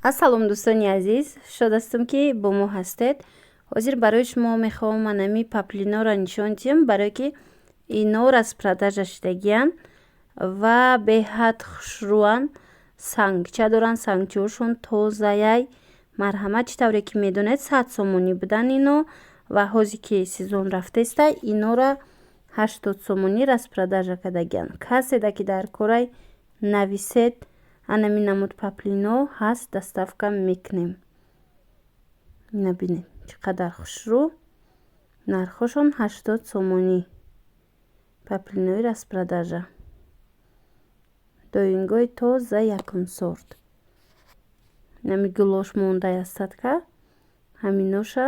Ассалом, дӯстони азиз, шод ҳастам, ки бо мо ҳастед. Ҳозир барои шумо мехоҳам анами паплинора нишон диҳам, барое ки ино распродажа шидагиянд ва беҳад хушрӯянд, сангча доранд, сангчаҳошон тозаяй. Марҳамат, чӣ тавре ки медонед, 100 сомонӣ буданд ино ва ҳозир ки сезон рафтеста, инора 80 сомонӣ распродажа кардагиянд. Каседа ки дар корай, нависед. Анами намуд паплино ҳаст, доставка мекунем. Ина бинед, чӣ қадар хушрӯ. Нархҳошон 80 сомонӣ. Паплинои распродажа, доингои тоза, якум сорт. Нами гулош мондай астадка, ҳаминоша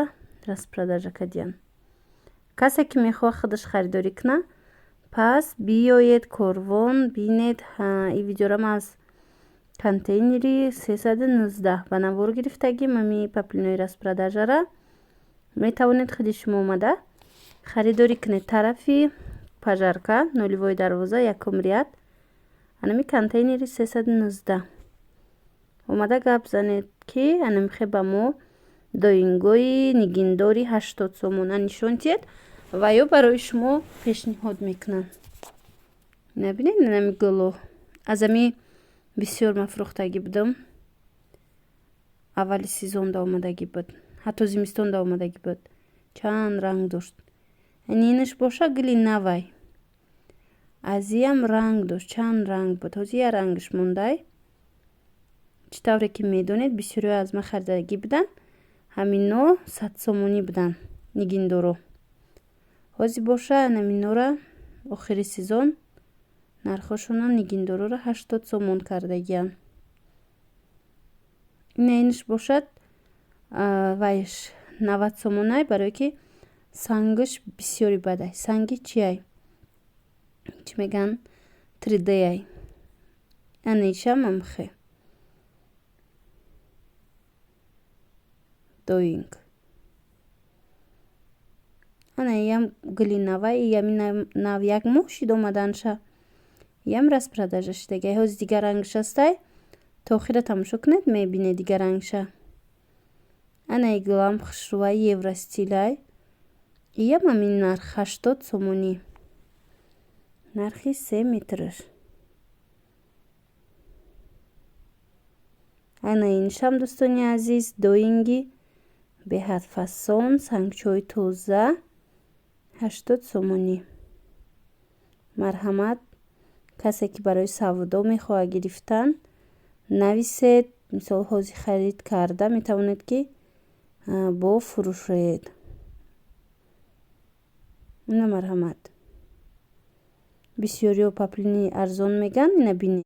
распродажа кардиянд. Касе ки мехоҳад худаш харидорӣ кунад, пас биёед Корвон, бинед. И видеорам аз контейнери 319 ба навор гирифтагим. Ами паплинои распродажара метавонед худи шумо омада харидорӣ кунед. Тарафи Пожарка, нулевой дарвоза, якум ряд, анами контейнери 319 омада гап занед, ки анамихе ба мо доингои нигиндори 80 сомона нишон диҳед ва ё барои шумо пешниҳод мекунанд. Набинед, анами гуло аз ами бисёр ман фурӯхтагӣ будам. Аввали сезонда омадагӣ буд, ҳатто зимистонда омадагӣ буд. Чанд ранг дошт. Инаш боша гули навай. Аз иам ранг дошт, чанд ранг буд, ҳозир як рангаш мондай. Чӣ тавре ки медонед, бисёриҳо аз ман харидагӣ буданд. Ҳамино 100 сомонӣ буданд нигиндоро. Ҳозир боша анаминора охири сезон нархҳошонро нигиндороро 80 сомон кардагиянд. Ина инаш бошад, вайш 90 сомонай, барое ки сангаш бисёри бадай. Санги чиай, чӣ мегӯянд, 3D-ай. Анишам амхе доинг. Ана иам гули навай, иами нав, як моҳ шид омаданша. Иам распродажа шидагиай. Ҳозир дигар рангаш ҳастай, то охира тамошо кунед, мебинед дигар рангша. Ана и гулам хушрӯвай, евростилай. Иам ҳамин нарх, 80 сомонӣ, нархи 3 метраш. Ана иншам, дӯстони азиз, доинги беҳад фасон, сангчои тоза, 80 сомонӣ. Марҳамат, касе ки барои савдо мехоҳад гирифтан, нависед. Мисол, ҳозир харид карда метавонед, ки бо фурӯшед. Ина, марҳамат, бисёриҳо паплини арзон мегӯянд, ина бинед.